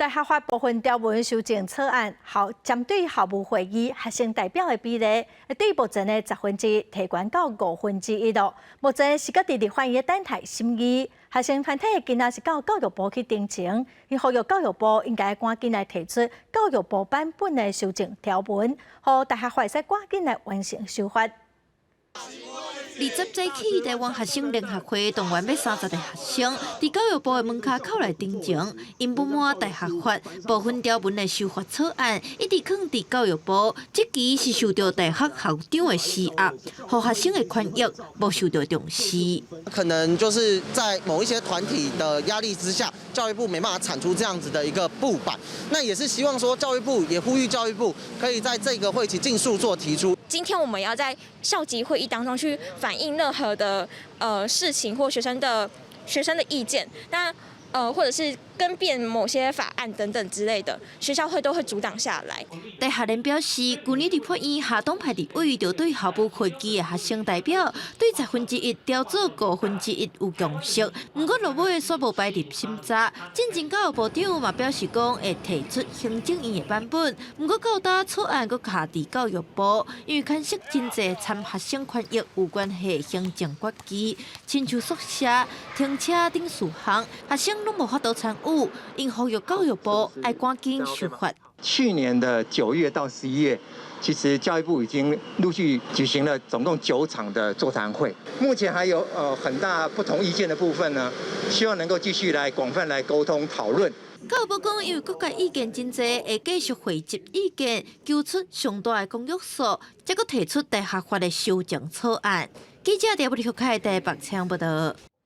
大學法部分條文修正草案，校針對校務會議學生代表的比例，對目前的1/10提懸到1/5咯。目前是閣佇立法院等待審議，學生團體今仔是到教育部去陳情，𪜶呼籲教育部應該趕緊來提出教育部版本的修正條文，予大學法會使趕緊來完成修法。20早起，臺灣學生聯合會動員欲30個學生，佇教育部的門跤口來陳情，𪜶不滿大學法部分條文的修法草案一直囥佇教育部，這期是受著大學校長的施壓，予學生的權益無受著重視。可能就是在某一些團體的壓力之下，教育部沒辦法產出這樣子的一個部版。那也是希望說教育部也呼籲教育部可以在這個會期盡速做提出。今天我們要在校級會議當中去反映任何的事情或學生的意見，那或者是更變某些法案等等之類的，學校會都會阻擋下來。大學聯表示，舊年立法院下黨派立委就對校務會議的學生代表對1/10調做1/5有共識，毋過落尾煞無擺入審查。進前教育部長嘛表示講會提出行政院的版本，毋過到今草案閣卡佇教育部，因為牽涉真濟參學生權益有關係行政決議，親像宿舍、停車等事項，學生攏無法度參與，𪜶呼籲教育部愛趕緊修法。去年的9月到11月，其實教育部已經陸續舉行了總共九場的座談會。目前還有很大不同意見的部分呢，希望能夠繼續來廣泛來溝通討論。教育部講，因為各界意見真濟，會繼續匯集意見，求出上大的公約數，才閣提出大學法的修正草案。記者廖立開台北採訪報導。